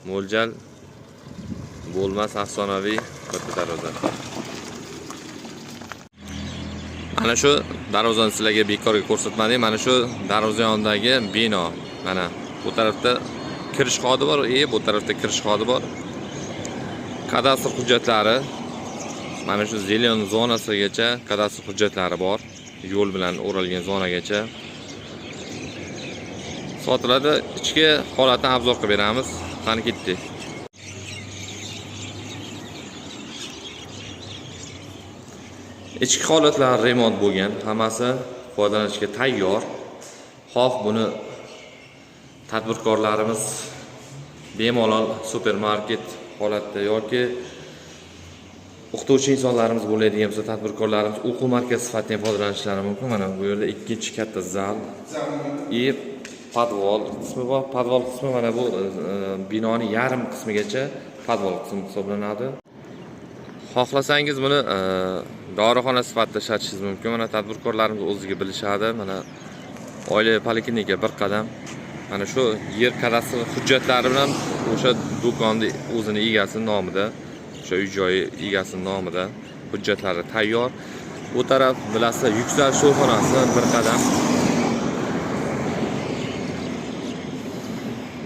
Mo'ljal bo'lmas afsonaviy bitta darvoza. Mana shu darvozani sizlarga bekorga ko'rsatmadik. Mana shu darvoza yonidagi bino. Mana bu tarafda kirish xodi bor, bu tarafda kirish xodi bor. Kadastr hujjatlari mana shu зелён zonasigacha kadastr hujjatlari bor. Yo'l bilan o'ralgan zonagacha. Sotiladi. Ichki holatini обзор qilib beramiz. Qani, ketdik. Ichki holatlar remont bo'lgan, hammasi foydalanishga tayyor. Xoh buni tadbirkorlarimiz bemalol supermarket holatda yoki o'qituvchi insonlarimiz bo'ladigan bo'lsa, tadbirkorlarimiz o'quv markazi sifatida ham foydalanishlari mumkin. Mana bu yerda ikkinchi katta zal и podval qismi bor. Podval qismi mana bu binoni yarim qismigacha podval qismi hisoblanadi. Xohlasangiz buni dorixona sifatida ishlatishingiz mumkin. Mana tadbirkorlarimiz o'ziga bilishadi. Mana oila poliklinika bir qadam. Mana shu yer kadastr hujjatlari bilan o'sha do'konni o'zini egasi nomida, o'sha uy joyi egasini nomida hujjatlari tayyor. Bu taraf, bilasizlar, Yuksalish to'yxonasi bir qadam.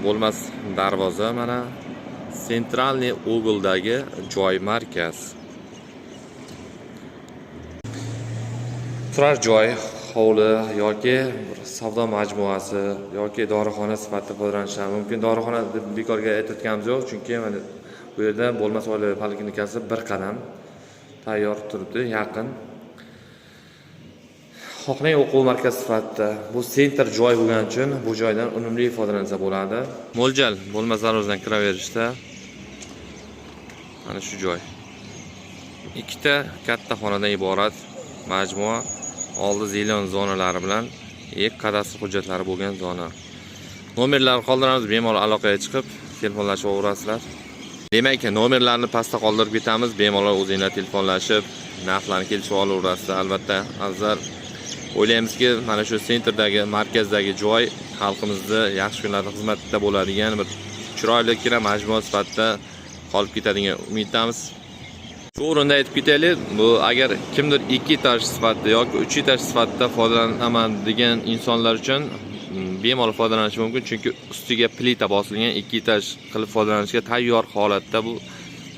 Bo'lmas darvoza mana центральный угол dagi joy, markaz. Turar joy, hovli yoki bir savdo majmuasi yoki dorixona sifatida foydalanishlari mumkin. Dorixona deb bekorga aytayotganimiz yo'q, chunki mana bu yerda bo'lmas oila poliklinikasi bir qadam tayyor turibdi, yaqin. Xohlang, o'quv markazi sifatida, bu центр joy bo'lgani uchun bu joydan unumli foydalansa bo'ladi. Mo'ljal bo'lmas darvozadan kiraverishda mana shu joy. Ikkita katta xonadan iborat majmua, oldi зелён zonalari bilan kadastr hujjatlari bo'lgan zona. Nomerlarni qoldiramiz, bemalol aloqaga chiqib telefonlashib olaverasizlar. Demak, nomerlarni pastda qoldirib ketamiz, bemalol o'zinglar telefonlashib, narxlarni kelishib olaverasizlar. Albatta, azizlar, o'ylaymizki, mana shu центр dagi, markazdagi joy xalqimizni yaxshi kunlarda xizmatda bo'ladigan bir chiroylikkina majmua sifatida qolib ketadigan umiddamiz. Shu o'rinda aytib ketaylik, bu agar kimdir 2 etaj sifatida yoki 3 etaj sifatida foydalanaman degan insonlar uchun bemalol foydalanish mumkin, chunki ustiga plita bosilgan, 2 etaj qilib foydalanishga tayyor holatda, bu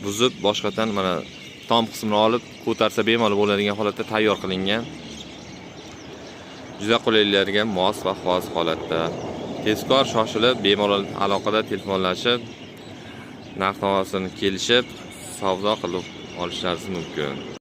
buzib boshqatdan mana tom qismini olib ko'tarsa bemalol bo'ladigan holatda tayyor qilingan. Juda qulayliklarga mos va xos holatda. Tezkor shoshilib, bemalol aloqada telefonlashib, narx navosini kelishib, savdo qilib olishlaringiz mumkin.